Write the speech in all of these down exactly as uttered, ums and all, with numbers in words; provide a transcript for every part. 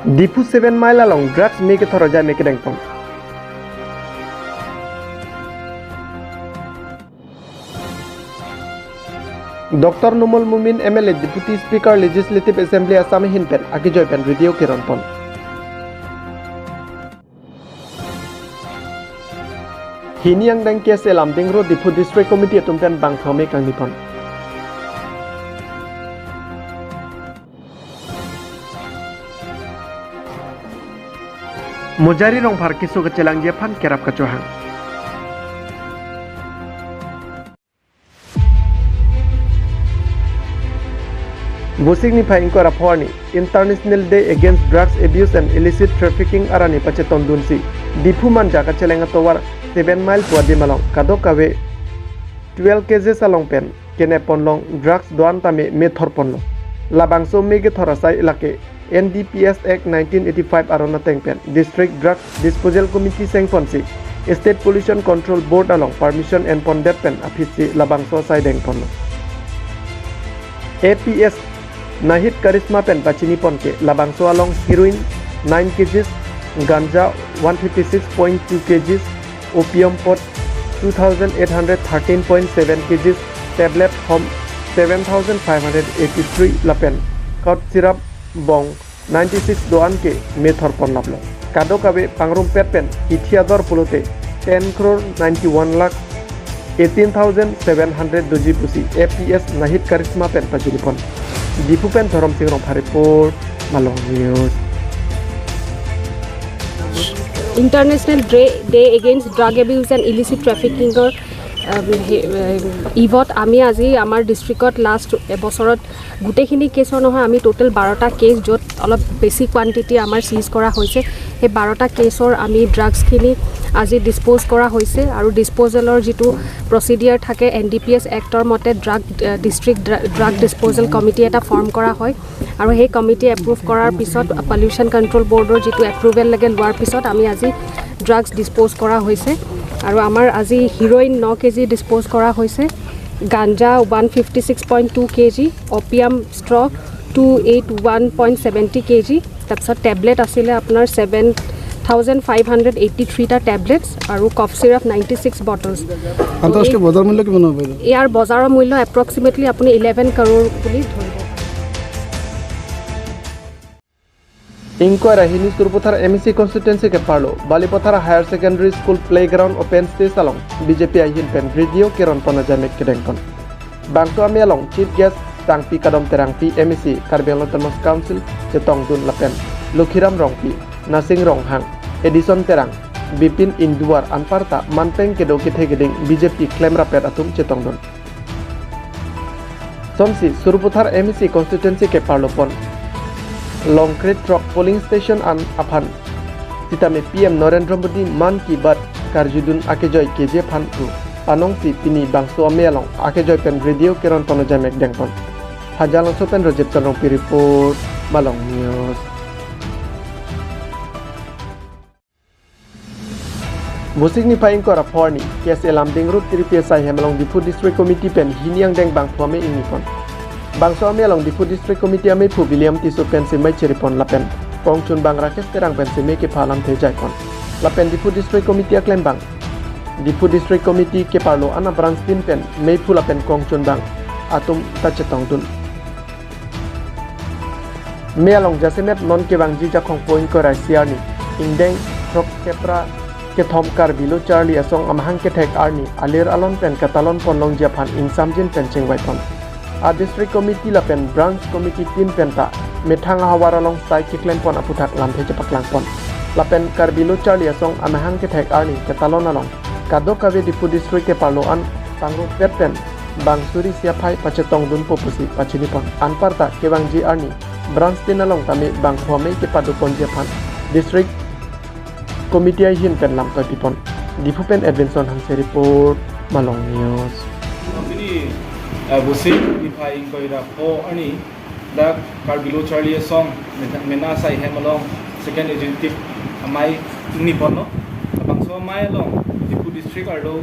Diphu seven Mile along drugs me kethor ajai me kedengpon. Doctor Numal Momin M L A Deputy Speaker Legislative Assembly Assam ahin pen akejoi pen radio keronpon. Hini angdeng K S A Lumding Road Diphu District Committee atum pen bangphu me kangnipon. Mojari Rongphar keso kachelangji aphan kerap kachohang. Vosik niphai ingkoi ra pho arni International Day Against Drugs Abuse and Illicit Trafficking arni pachetongdunsi Diphu Manja kacheleng atovar seven Mile pu adim along kadokave twelve kgs along pen kenep ponlong drugs do-an tame me thorponlo. Labangso me kethor asai lake N D P S Act nineteen eighty-five aron ateng pen District Drug Disposal Committee sengponsi State Pollution Control Board along permission enpondet pen aphisi labangso asai dengponlo. A P S Nahid Karishma pen pachinipon ke labangso along heroin nine kgs, ganja one fifty six point two kgs, opium pot two thousand eight hundred thirteen point seven kgs, tablet hom seven thousand five hundred eighty-three lapen cough syrup bong ninety-six do-an ke me thorponlaplo. Kadokave pangrumpet pen kithi ador pulote ten crore ninety-one lakh eighteen thousand seven hundred doji pusi A P S Nahid Karishma pen pachinipon. Diphu pen Dhorom Sing Rongphar report, Malong News. International Dra-, Day Against Drug Abuse and Illicit Trafficking-ৰ, আম, হে-, এ, ইভত আমি আজি আমাৰ ডিষ্ট্ৰিক্টত লাষ্ট এবছৰত গোটেইখিনি কেছৰ নহয়, আমি টোটেল বাৰটা কেছ, য'ত অলপ বেছি কোৱাণ্টিটি আমাৰ চিজ কৰা হৈছে, সেই বাৰটা কেছৰ আমি ড্ৰাগছখিনি আজি ডিছপ'জ কৰা হৈছে। আৰু ডিছপ'জেলৰ যিটো প্ৰচিডিয়াৰ থাকে, এন ডি পি এছ এক্টৰ মতে ড্ৰাগ, আ, ডিষ্ট্ৰিক্ট ড্ৰা-, ড্ৰাগ ডিছপ'জেল কমিটি এটা ফৰ্ম কৰা হয়। আৰু সেই কমিটি এপ্ৰুভ কৰাৰ পিছত, পলিউশ্যন কণ্ট্ৰল বৰ্ডৰ যিটো এপ্ৰুভেল লাগে, লোৱাৰ পিছত আমি আজি ড্ৰাগছ ডিছপ'জ কৰা হৈছে। আৰু আমাৰ আজি হিৰইন ন কেজি ডিছপ'জ কৰা হৈছে, ganja one fifty six point two KG, opium straw two eight one point seventy KG, তাৰপিছত টেবলেট আছিলে আপোনাৰ seven thousand five hundred eighty থ্ৰীটা টেবলেটছ আৰু cough syrup ninety six bottles. আন্তঃৰাষ্ট্ৰীয় বজাৰ মূল্য কিমান হ'ব বাইদেউ? ইয়াৰ বজাৰৰ মূল্য এপ্ৰক্সিমেটলি আপুনি ইলেভেন কৰোৰ বুলি ধৰিব। Ingkoi ra hini Sarupathar M A C constituency keparlo Balipathar Higher Secondary School playground open stage along B J P ahin pen radio keronpon ajai me kedengpon. Bangso amei along Chief Guest Tangpi Kadom Terangpi M A C Karbi Anglong Autonomous Council chetongdun lapen Lokhiram Rongpi, Nasing Ronghang, Edison Terang, Bipin Ingduwar anparta manpeng kedo kethe keding B J P klemrapet atum chetongdun. Sonsi Sarupathar M A C constituency keparlopon Longkret throk polling station an aphan sitame P M Narendra Modi Mann Ki Baat karjudun akejoi keji aphan thu anongsi pini bangso amei along akejoi pen radio keronpon ajai me kedengpon. Hajalangso pen Rajib Chandrongpi report, Malong News. Vosik niphai ingkoi ra pho arni K S A Lumding Road Tiripi asai hem along Diphu District Committee pen hini angdeng bangphu amei ingnipon. Bangso amei along Diphu District Committee ameiphu William Tisso pensi mei cheripon lapen kongchunbang Rakesh Terang pensi mei kepha alamthe jaipon. Lapen Diphu District Committee aklembang, Diphu District Committee keparlo an a-branch tin pen meiphu lapen kongchunbang atum ta chetongdun. Mei along jasemet non kevangji Jakhong po ingkoi ra isi arni ingdeng throkkep ra kethom Karbi Lo Charli Asong amahang kethek arni alir alon pen katalon ponlongji aphan ingsamjin pen chingvaipon. A-district committee lapen branch committee tin penta methang ahavar along sai keklempon aputhak lamthe chepaklangpon. Lapen Karbi Lo Charli Asong amahang kethek arni katalon along kadokave Diphu District keparlo an pangrumpet pen bang suri isi aphai pachetongdunpo pusi pachinipon. Anparta kevangji arni branch tin along tame bangphu amei kepadoponji aphan district committee ahin pen lamtoi pipon. Diphu pen Edwinson Hanse report, Malong News. Pini, eh, Vosik niphai ingkoi ra pho arni dak Karbi Lo Charli Asong mena, mena asai hem along second executive amei ingniponlo. Labangso amei along Diphu district arlo,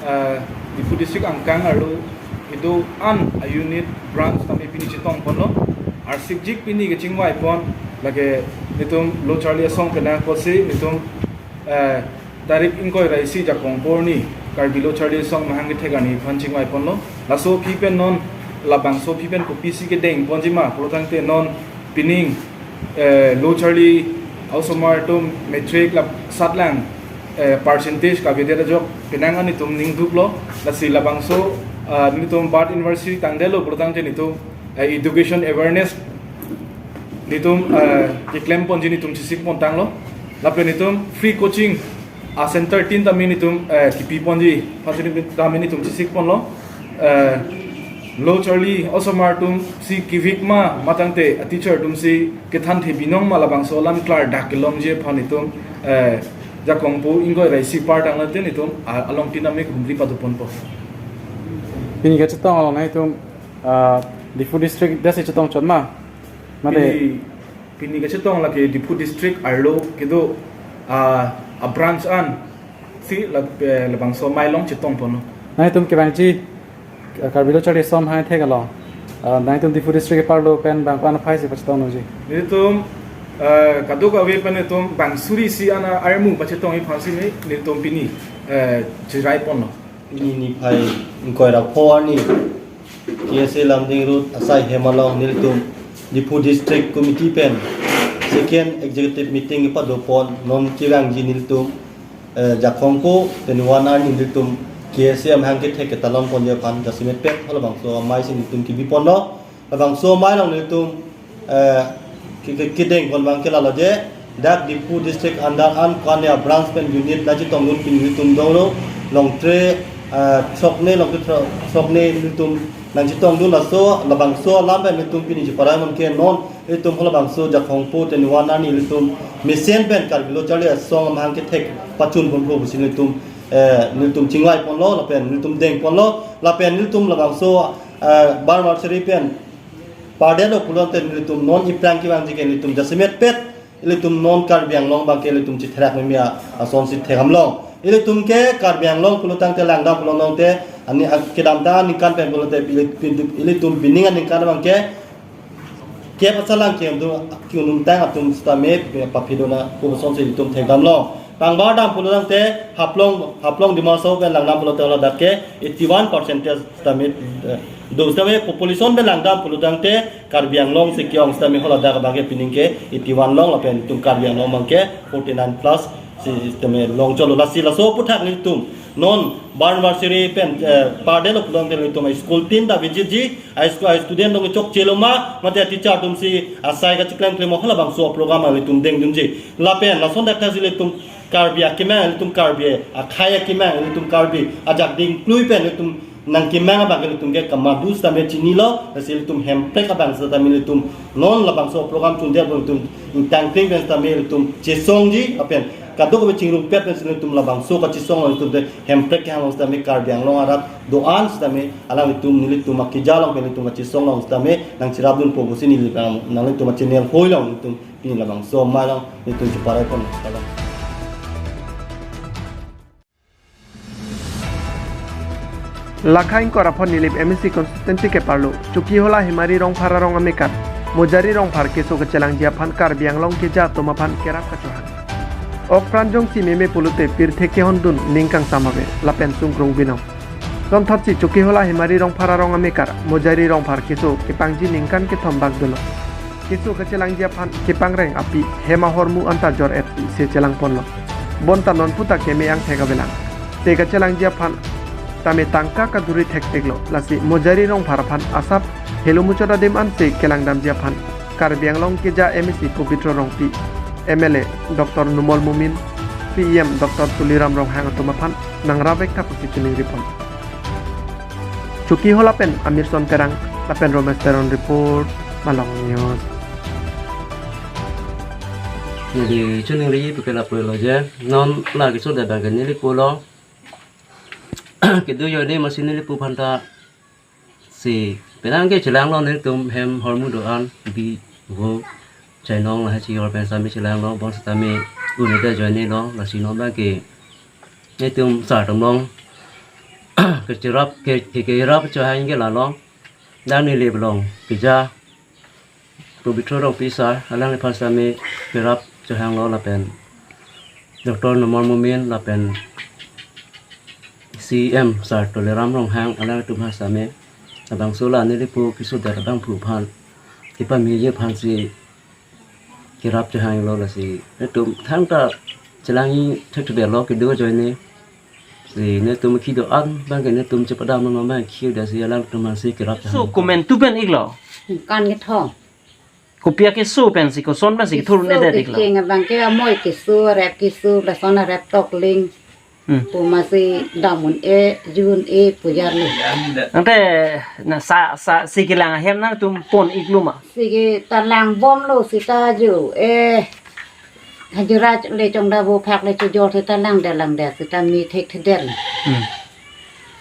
ah, Diphu district angkang arlo kedo-an a-unit branch tame pini chetongponlo. Arsikjik pini kechingvaipon lake Nelitum Lo Charli Asong penang apotsi nelitum, eh, tarik ingkoi ra isi Jakong porni Karbi Lo Charli Asong mahang kethek arni aphan chingvai ponlo. Laso aphi pen non labangso aphi pen kopisi kedeng ponji ma pulotangte non pining, eh, Lo Charli Asomar atum matric la sat lang, eh, percentage kavedet ajok penang an nelitum ning duklo. Lasi labangso, ah, nelitum birth anniversary tangdetlo pulotangte nelitum, eh, education awareness nelitum, eh, keklem ponji nelitum chesik pontanglo. Lapen nelitum free coaching a center tin tame nelitum, eh, kipi ponji aphansi nelitum tame nelitum chesik ponlo. Eh, Lo Charli Asomar atumsi kevik ma, matangte a teacher atumsi kethan the binong ma, labangso alam klardak kelongji aphan nelitum, eh, Jakong pu ingkoi ra isi par tanglote nelitum, ah, along tin tame humri pado ponpo. Pini kachetong along nangtum, ah, Diphu district detsi chetong chot ma? Mate. Pini, pini kachetong lake Diphu district arlo kedo, ah, a branch ansi la, eh, labangso amei along chetong ponlo. Nangtum kevangji, eh, Karbi Lo Charli Asong mahang kethek along, ah, nangtum Diphu district keparlo pen bang ko-an aphaisi pachetong nangji? Nelitum, eh, kadokave pen nelitum bang suri isi an armu pachetongji aphansi ne, nelitum pini, eh, chingvai ponlo. Pini niphai ingkoi ra pho arni K S A Lumding Road asai hem along nelitum Diphu District Committee pen second executive meeting kepado pon non kevangji nelitum, eh, Jakong pu Twenty-one arni nelitum K S A amahang kethek ketalon ponji aphan jasemet pet halabangso ameisi nelitum kipi ponlo. Labangso amei along nelitum, eh, ke, ke, kedeng pon abang ke lalo je, dak Diphu district under an ko-an a branch pen unit nangchetongdun pini nelitum dolo, Longkre, eh, Sokne, Longkre Tro-, Sokne nelitum nangchetongdun, laso labangso alam pen nelitum pini cheparai non ke non nelitum halabangso Jakong pu Twenty-one arni nelitum mesen pen Karbi Lo Charli Asong amahang kethek pachun ponpo pusi nelitum, eh, nelitum chingvai ponlo, lapen nelitum deng ponlo, lapen nelitum labangso, eh, birth anniversary pen pardetlo pulote nelitum non iphrang kevangji ke nelitum jasemet pet, ilitum non Karbi Anglong abang ke ilitum chitherak meme asonsi thekdamlong. Ilitum ke Karbi Anglong pulotangte langdam pulotangte ani, a, kedamtang aningkan pen pulote ili-, ilitum pining aningkan abang ke kep asalang ke-un-, ke-undun tang atum sitame paphi do na pu asonsi ilitum thekdamlong. Tangbar dam pulotangte Haflong, Haflong Dima Hasao pen langdam pulote haladak ke eighty-one percentage sitame, eh, do sitame population pen langdam pulotangte Karbi Anglong si ke-ong sitame haladak abang ke pining ke eighty-one long lapen itum Karbi Anglong abang ke forty-nine plus si sitame long cholo, lasi laso aphuthak nelitum non birth anniversary pen, eh, pardetlo pulotangte nelitum school tin ta visit ji, a school, a student dong chokchelo ma, mate teacher atumsi asai kacheklem klem halabangso program nelitum dengdunji. Lapen lason dak ta si nelitum Karbi akemang, ilitum Karbi akhei akemang, ilitum Karbi ajak dingklui pen ilitum nangkemang abang ilitum ke komat do sitame chinilo, lasi ilitum Hemprek abang sitame ilitum non labangso program chundet ilitum ingtangkring pen sitame ilitum chesongji, lapen kadokave chingrumpet pen ilitum labangso kachesong ilitum te Hemprek kehang along sitame Karbi Anglong arat do-an sitame alanglitum nelitum akeja along pen ilitum kachesong along sitame nangcherapdunpo pusi neli abang nanglitum channel hoi along ilitum pini labangso amei along nelitum cheparai pon kalang. Lakha ingkoi ra pho Nilip M A C constituency keparlo Chokihola Hemari Rongphar arong amekar Mojari Rongphar keso kachelangji aphan Karbi Anglong keja atum aphan kerap kachohang. Okpran jongsi meme pulote pirthe kehondun ning kangsam ave lapen sungkrung binong. Sonthotsi Chokihola Hemari Rongphar arong amekar Mojari Rongphar keso kepangji ningkan kethom bak dolo. Keso kachelangji aphan kepangreng api hem ahormu anta jor-etsi se chelang ponlo. Bonta non puta keme angthek avelang. Se kachelangji aphan tame tangka kaduri thektheklo, lasi Mojari Rongphar aphan asap helo muchot adim ansi kelangdamji aphan Karbi Anglong keja M A C Pobitro Rongpi, M L A Doctor Numal Momin, P E M Doctor Tuliram Ronghang atum aphan nangrap-ik tha pusi chiningri pon. Chokihola pen Amirson Terang lapen Romesh Teron report, Malong News. Neli chiningri pu ke lapu lo je, non la keso abang ke neli pulo. Kedo ajoine masi neli pu aphan ta si penang ke chelanglo nelitum hem ahormu do-an bi vo chainong lahai chijor pen sitame chelanglo, bonsitame un-e ta ajoine lo, lasi non abang ke nelitum sar atum along kecherap ke, ke, kerap chohang ke lalo. Dak Nilip along keja Pobitro Rongpi sir, alangliphan sitame kerap chehanglo lapen Doctor Numal Momin lapen C M sir Tuliram Ronghang alanglitum aphan sitame labangso la nelipu kesodet abangphu aphan kepamiji aphansi kerap chehanglo lasi netum thangta chelangji thekthedetlo kedo ajoine. Si netum kedo-an abangke netum chepadam mama khi dasi alangtum aphansi kerap so chehanglo. Komantu pen iklo. Kan kethom. Kopi akeso pensi koson pensi kethur keso nedet iklo. Kecheng abangke amoi keso, rep keso, lason rep tokling. Hmm. Pu masi dam un-e, jun e, pujar le. Ante na sa sa si kelang ahem nangtum pon iklo ma. Si keta langbomlo sita ju e. Hajira le chongdabo phak le chojor sita langdet langdet sita mi thekthedet. Hmm.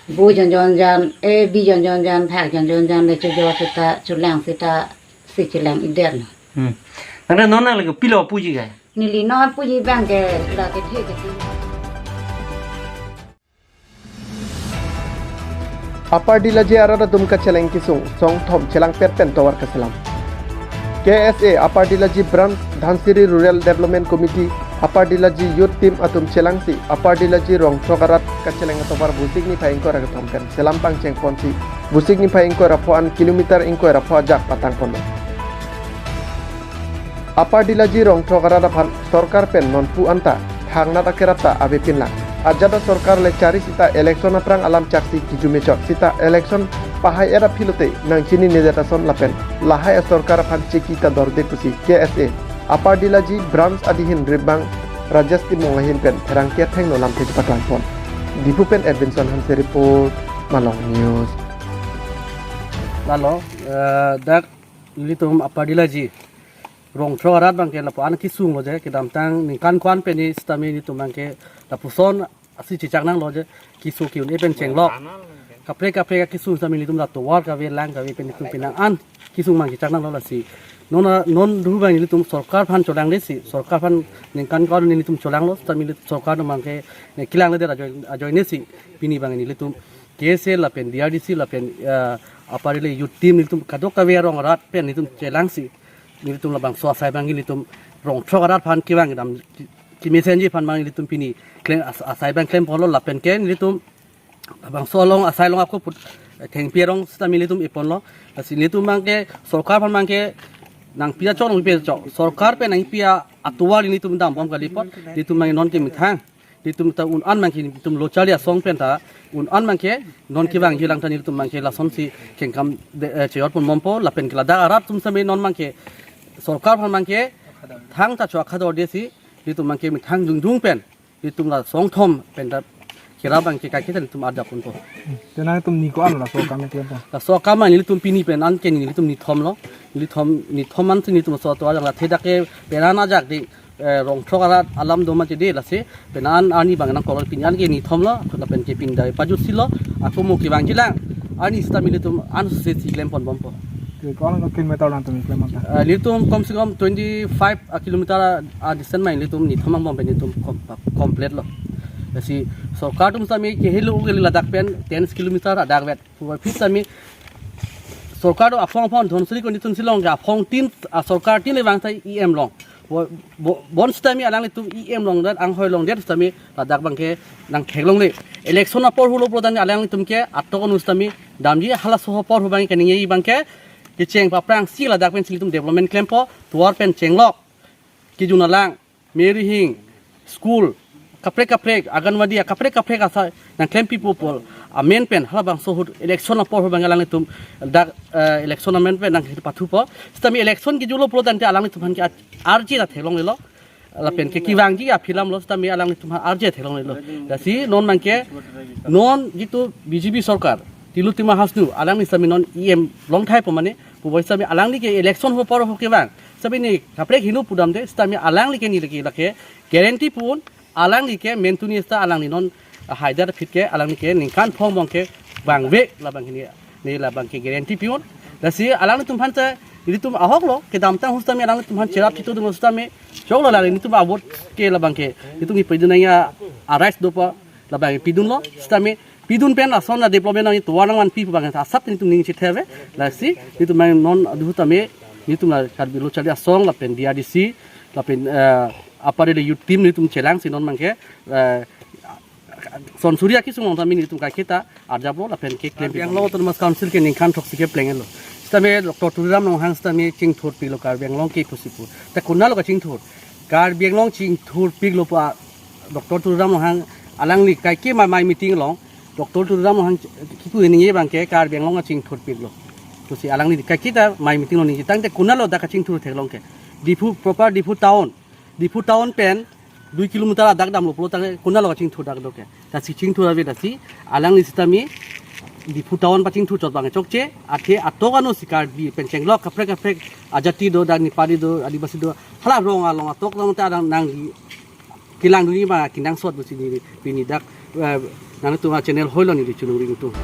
Bu jonjon jan, e bi jonjon jan, phak jonjon jan le chojor sita, cholang sita, si chelang idet. Hmm. Ante non nangli kopilo puji kai? Neli non puji abangke la kethe kethe. Upper Dillaji arat atum kacheleng kesung, songthom chelangpet pen tovar kaselam. K S A Upper Dillaji Branch, Dhansiri Rural Development Committee, Upper Dillaji Youth Team atum chelangsi Upper Dillaji Rongthrok arat kacheleng atovar Vosik niphai ingkoi ra kethom pen selam pangcheng ponsi Vosik niphai ingkoi ra pho an kilometer ingkoi ra pho ajak patang ponlo. Upper Dillaji Rongthrok arat aphan sorkar pen nonpu anta thangnat akerap ta avepinlang. Ajat asorkar le chari sita election aphrang alam chaksi kijumechot sita election pahai-et aphi lote nangchininedet ason lapen lahai asorkar aphan cheki ta dorde pusi K S A Upper Dillaji Branch adihin Ribang Rajesh Timung ahin pen pherangke athengno lamthe chepatang pon. Diphu pen Edwinson Hanse report, Malong News. Lalo, eh, dak nelitum Upper Dillaji Rongthrok arat abangke lapu-an kesunglo je, kedamtang ningkan ko-an pen ni sitame nelitum abangke lapuson asi chechak nanglo je, keso ke-un-e pen chenglo. Kaprek kaprek akesung sitame nelitum la tovar kave lang kave pen nelitum penang an kesung abang chechak nanglo lasi. Non non duru abang nelitum sorkar aphan cholanglesi, sorkar aphan ningkan ko-an nelitum cholanglo, sitame nelitum sorkar atum abangke ne kelangledet ajoi, ajoinesi pini abang nelitum K S A lapen D R D C lapen, eh, Upper Dillai Youth Team nelitum kadokave arong arat pen nelitum chelangsi nelitum labangso asai abang nelitum Rongthrok arat aphan kevang kedam ki-, kemesenji aphan abang nelitum pini klem as-, asai abang klem ponlo lapen ke nelitum labangso along asai along ako put, eh, thengpi arong sitame nelitum eponlo. Lasi nelitum abangke sorkar aphan abangke nangpi achok nangpi achok. Sorkar pen nangpi a-, atovar nelitum dambom kali apot. Nelitum abang non ke methang. Nelitum ta un-an abangke nelitum lo charli asong pen ta un-an abangke non kevangji lang ta nelitum abangke lasonsi kengkam de, eh, cheyot ponbompo lapen ke ladak arat atum sitame non abangke sorkar aphan abangke thangta cho akhador desi nelitum abangke methang jongjong pen nelitum la songthom pen ta kerap abangke kaiketa nelitum adap ponpo. Te nangtum ni ko-an laso akam klempo? Laso akam nelitum pini pen an ke nelitum nithomlo. Nithom, nithom ansi nelitum laso atovar ajang la thedak ke peran ajak de, eh, Rongthrok arat alam do ma chede lasi penang an arni abang nangkok pini an ke nithomlo, lapen ke pindai pajutsilo, ako mo kevangji lang, arni sitame nelitum an sesi klem ponbompo. Te ko-an kilometer nangtum klem anta? Eh, nelitum kom se kom twenty five a kilometer a, a distance abang nelitum nithom angbong pen nelitum kom-, complete lo. Lasi sorkar atum sitame kehelo ke ladak pen ten kilometer adak vet. Puvoiphit sitame sorkar do aphong aphong Dhansiri ko nelitum si long ke aphong tin, ah, sorkar tin le vang sai E M long. Bo, bo, bonsitame alanglitum E M longdet, anghoi longdet sitame ladak abangke nangtheklongle. Election apor holo pulo tangte alanglitum ke atok anu sitame damji halaso apor ho abangke kaningje abangke kecheng paprangsi ladak pensi nelitum development klempo, tovar pen chenglok, kejun alang, merihing, school, kaprek kaprek, Anganwadi, kaprek kaprek asai nangklempipo pu amen pen halabangso ahut election apor ho abang alanglitum dak, eh, election amen pen nangpathupo. Sitame election kejutlo pulo tangte alanglitum aphan ke ar-, arje ta theklonglelo. Lapen ke kevangji aphi alamlo sitame alanglitum aphan arje theklonglelo. Lasi non abangke non jitu B J P sorkar, Tilu Timur Hasnu, alangli sitame non E M longthaipo mane, puvoiphit sitame alangli ke election ho apor ho kevang. Sitame ne kaprek heno pudamde, sitame alangli ke neli ke lake guarantee pu-un, alangli ke mentuni sita alangli non haijar aphi ke alangli ke ningkan phongo abangke vangve labang hini ne labangke guarantee pi-un. Lasi alanglitum aphan ta nelitum ahoklo, kedamtang ahut sitame alanglitum aphan cherap chitudun sitame choklo la nelitum avote ke labangke nelitum kepidun nangji a-rights dopo labang pidunlo sitame pidun pen lason a-development nangji tovar nangvanpi pu abang asap nelitum ning chitheve. Lasi nelitum abang non adu sitame Nelitum la Karbi Lo Charli Asong lapen D R D C lapen, eh, Upper Delhi Youth Team nelitum chelangsi non abangke, eh, son suri akesung along tame nelitum kaiketa arjaplo lapen keklem. Karbi Anglong Autonomous Council ke ningkan throksi kepleng-etlo. Sitame Doctor Tuliram Ronghang sitame chingthurpiklo Karbi Anglong ke pusi pu. Ta konatlo kachingthur? Karbi Anglong chingthurpiklo pu a Doctor Tuliram Ronghang alangli kaike amei, amei meeting along Doctor Tuliram Ronghang kipu ningje abangke Karbi Anglong chingthurpiklo pusi alangli kaiketa amei meeting along ningje. Tangte konatlo dak kachingthur theklong ke? Diphu proper, Diphu town, Diphu town pen dui kilometer adak damlo pulo tangte konatlo kachingthur dak do ke? Lasi chingthur ave, lasi alangli sitame Diphu town pachingthur chot abang chokche, athe atok ano si Karbi pen chenglok kaprek kaprek ajati do, dak Nepali do, Adivasi do, hala rong along atok along ta adang nangji kelang dunji abang kenangsot pusi neli pini dak, eh, nangtum a channel hoi along neli choningri ingtung.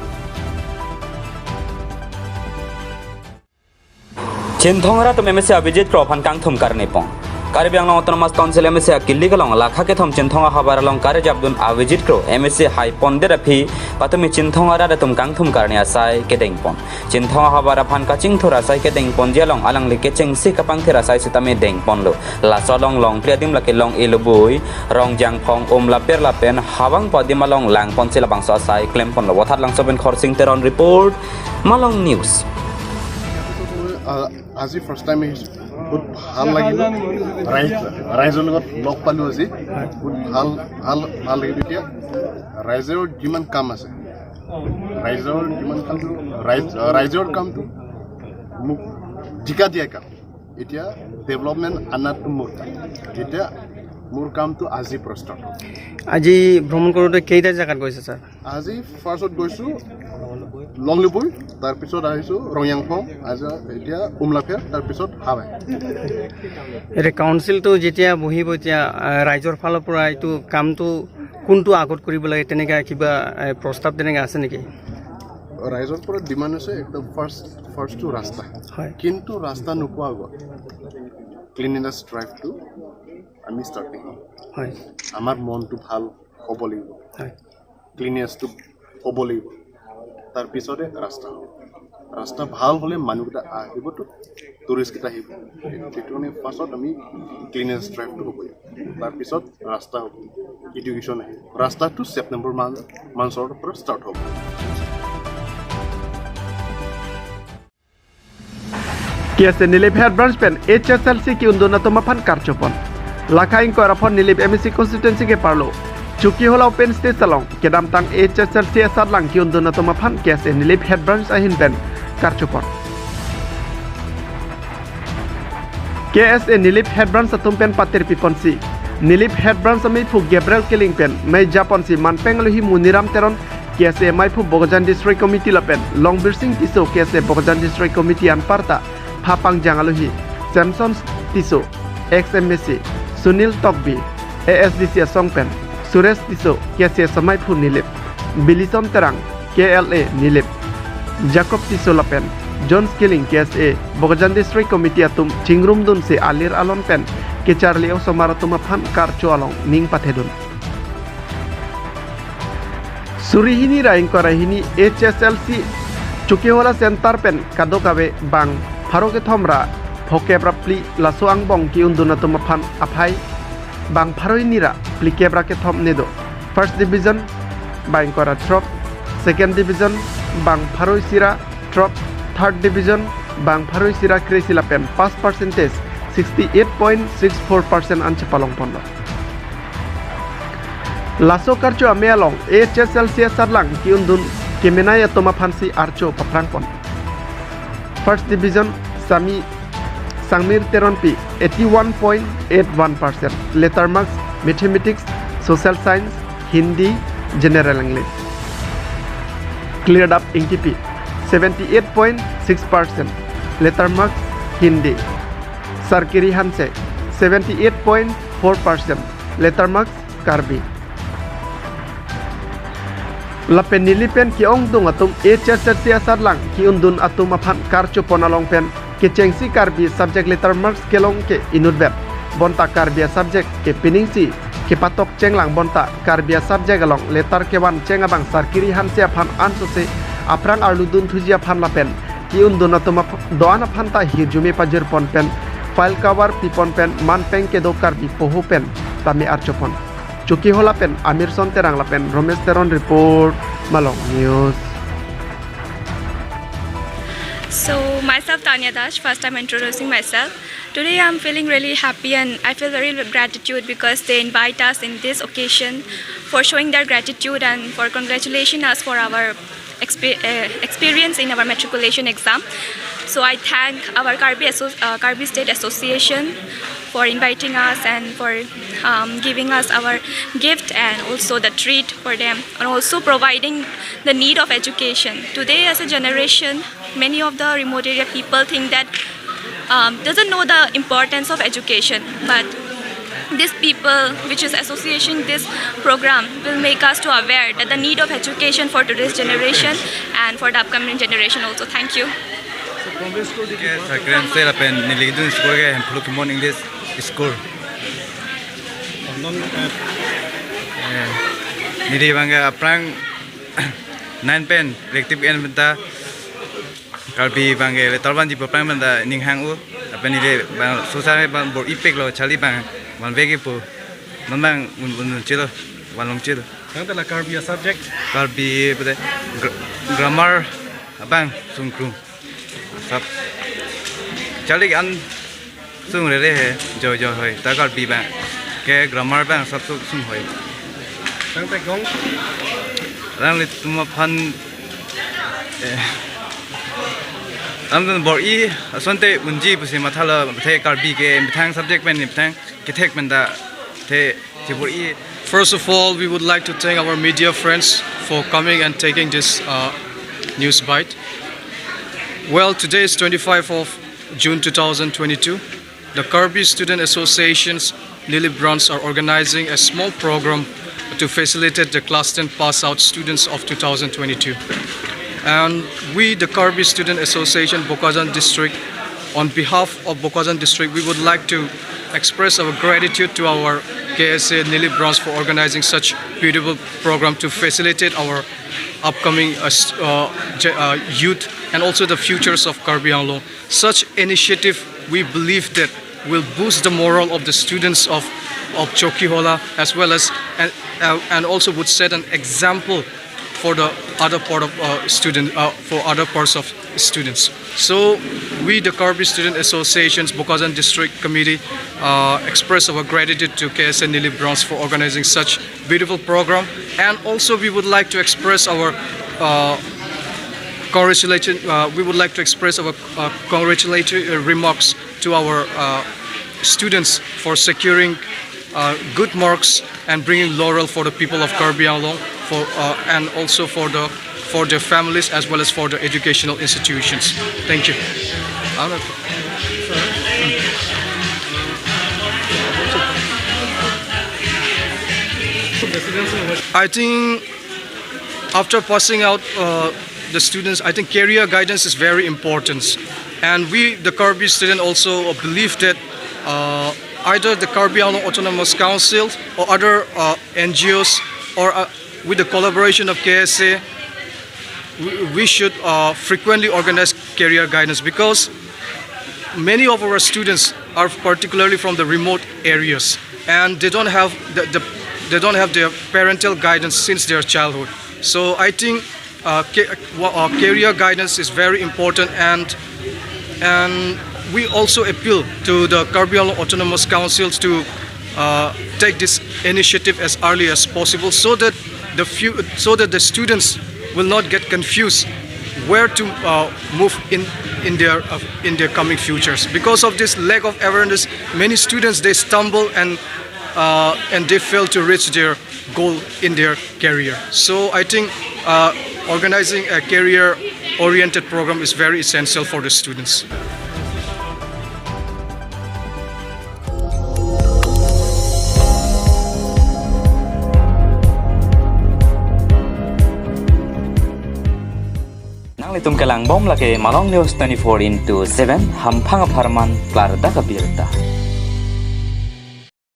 Chinthong arat atum M A C Abhijit Kro aphan kangthum karne pon. Karbi Anglong Autonomous Council M A C akilik along lakha kethom Chinthong ahavar along karjapdun Abhijit Kro M A C haipondet aphi patumi Chinthong arat atum kangthum karne asai kedengpon. Chinthong ahavar aphan kachingthur asai kedengponji along alangli kechengsi kapangthir asai sitame dengponlo. Laso along longpli adim lake Long-e-Loboi, Rongjangphong, Umlapher lapen Habangpo adim along langponsi labangso asai klemponlo. Vothatlangso pen Khorsing Teron report, Malong News. আ-, আজি first time আহিছোঁ, বহুত ভাল লাগিল। ৰাইজ, ৰাইজৰ লগত লগ পালোঁ আজি, বহুত ভাল, ভাল, ভাল লাগিল। এতিয়া ৰাইজৰ যিমান কাম আছে, ৰাইজৰ যিমান কামটো, ৰাইজ, ৰাইজৰ কামটো মোক জিকা দিয়া কাম। এতিয়া ডেভেলপমেণ্ট আনাটো মোৰ কাম। এতিয়া মোৰ কামটো আজি পৰা ষ্টাৰ্ট হ'ব। আজি ভ্ৰমণ কৰোঁতে কেইটা জেগাত গৈছে, ছাৰ? আজি ফাৰ্ষ্টত গৈছোঁ লংলিবৈ, তাৰপিছত আহিছোঁ ৰংয়াংফং, আজি এতিয়া উমলাফেৰ, তাৰপিছত হাৱাই। এতিয়া কাউন্সিলটো যেতিয়া বহিব, এতিয়া, আহ, ৰাইজৰ ফালৰ পৰা এইটো কামটো কোনটো আগত কৰিব লাগে, তেনেকা কিবা, আহ, প্ৰস্তাৱ তেনেকা আছে নেকি? ৰাইজৰ পৰা ডিমাণ্ড আছে, একদম ফাৰ্ষ্ট, ফাৰ্ষ্টটো ৰাস্তা। হয়। কিন্তু ৰাস্তা নোপোৱা আগত ক্লিনলিনেছ ড্ৰাইভটো আমি ষ্টাৰ্টিং হ'ম। হয়। আমাৰ মনটো ভাল হ'ব লাগিব। হয়। ক্লিনলিনেছটো হ'ব লাগিব, তাৰপিছতে ৰাস্তা হ'ব। ৰাস্তা ভাল হ'লে মানুহকেইটা আহিবতো, টুৰিষ্টকেইটা আহিব। সেইটো কাৰণে ফাৰ্ষ্টত আমি ক্লিনলিনেছ ড্ৰাইভটো হ'ব লাগিব, তাৰপিছত ৰাস্তা হ'ব, এডুকেশ্যন আহিব। ৰাস্তাটো ছেপ্টেম্বৰ মাহ, মান্থৰ পৰা ষ্টাৰ্ট হ'ব। K S A Nilip Head Branch pen H S L C ke-undun atum aphan karchopon. Lakha ingkoi ra phongo Nilip M A C constituency keparlo Chokihola open stage along kedamtang H S L C asatlang ke-undun atum aphan K S A Nilip Head Branch ahin pen karchopon. K S A Nilip Head Branch atum pen patir piponsi Nilip Head Branch ameiphu Gabriel Killing pen mei japonsi manpeng alohi Muniram Teron K S A meiphu Bokajan District Committee lapen Longbirsing Tisso K S A Bokajan District Committee anparta pha pangjang alohi, Samson Tisso, ex M A C, Sunil Tokbi, A S D C asong pen, Suresh Tisso, K S A meiphu Nilip, Bilison Terang, K L A Nilip, Jacob Tisso lapen Jones Killing, K S A Bokajan District Committee atum chingrumdunsi alir alon pen kecharli osomar atum aphan karcho along ning pathedun. Suri hini ra ingkoi ra hini H S L C Chokihola Center pen kadokave bang pharo kethom ra phokep ra phli laso angbong ke-undun atum aphan aphai bang pharo hini ra phlikep ra kethom ne do. First Division bang ingkoi ra throk, Second Division bang pharo isi ra throk, Third Division bang pharo isi ra kre-isi lapen pass percentage sixty eight point six four percent an chepalongponlo. Laso karcho amei along H S L C asatlang ke-undun kemenei atum aphansi archo paphrangpon. First Division Sami Sangmir Teronpi eighty one point eight one percent, letter marks Mathematics, Social Science, Hindi, General English. Cleared up Ingtipi seventy eight point six percent, letter marks Hindi. Sarkiri Hanse seventy eight point four percent, letter marks Karbi. Lapen Nilip pen ke-ongdung atum H S L C asatlang ke-undun atum aphan karchopon along pen kechengsi Karbi subject letter marks kelong ke inutvet. Bonta Karbi subject ke piningsi kepatok chenglang bonta Karbi subject along letter kevan cheng abang Sarkiri Hanse aphan ansose aphrang arludun thuji aphan lapen Ki-un dun atum ap-, do-an aphan ta hirjume pajirpon pen, file cover pipon pen, manpeng kedo Karbi poho pen tame archopon. Chokihola pen Amirson Terang lapen Romesh Teron report, Malong News. So, myself Tanya Dash, first time introducing myself. Today I'm feeling really happy and I feel very gratitude because they invite us in this occasion for showing their gratitude and for congratulating us for our expe- uh, experience in our matriculation exam. So I thank our Karbi, Asso- uh, Karbi State Association for inviting us and for um, giving us our gift and also the treat for them, and also providing the need of education. Today, as a generation, many of the remote area people think that um, doesn't know the importance of education, but this people, which is association, this program will make us to aware that the need of education for today's generation and for the upcoming generation also. Thank you. Ke Sakren se lapen neli kedun school ke Hemphu Lokhimon English School. Non, eh, neli bang ke aphrang nine pen elective en pen ta Karbi bang ke letter one ji aphrang pen ta ning hang-o. Lapen neli bang sosa bang bor-i pek lo charli bang van vek pu. Non bang un un un chelo, van long chelo. Tangte la Karbi a subject. Karbi pute gra- grammar abang sungkrung. Sap. Charli an sung rere he, jo jo hoi. Ta Karbi bang ke grammar bang sap sung sung hoi. Tangte kong. Alanglitum aphan, eh, alanglitum bor-i asonte unji pusi mathalo, the Karbi ke methang subject pen methang kethek pen ta the chibor-i. First of all, we would like to thank our media friends for coming and taking this uh, news bite. Well, today is twenty-five of June two thousand twenty-two. The Karbi Student Association's Nilip branch are organizing a small program to facilitate the class ten pass out students of two thousand twenty-two. And we, the Karbi Student Association, Bokajan District, on behalf of Bokajan District, we would like to express our gratitude to our K S A Nilip branch for organizing such beautiful program to facilitate our upcoming uh, st- uh, ge- uh, youth and also the futures of Karbi Anglong. Such initiative, we believe that will boost the morale of the students of, of Chokihola, as well as and, uh, and also would set an example for the other part of uh, student uh, for other parts of students. So we, the Karbi Student Association's Bokajan District Committee, uh, express our gratitude to K S A Nilip branch for organizing such beautiful program, and also we would like to express our uh, congratulation. Uh, we would like to express our uh, congratulatory uh, remarks to our uh, students for securing uh, good marks and bringing laurel for the people of Karbi Anglong, for uh, and also for the for their families as well as for the educational institutions. Thank you. I think after passing out uh, the students, I think career guidance is very important. And we, the Karbi student, also believe that uh, either the Karbi Anglong Autonomous Council or other uh, N G Os or uh, with the collaboration of K S A, we, we should uh, frequently organize career guidance because many of our students are particularly from the remote areas and they don't have the, the they don't have their parental guidance since their childhood. So I think uh, ca- wa- uh, career guidance is very important, and and we also appeal to the Karbi Anglong Autonomous Councils to uh, take this initiative as early as possible so that the few so that the students will not get confused where to uh, move in in their uh, in their coming futures. Because of this lack of awareness, many students, they stumble and uh, and they fail to reach their goal in their career. So I think uh, organizing a career oriented program is very essential for the students. Nanglitum kelangbom lake Malong News twenty-four into seven, hamphang apharman klardak abirta.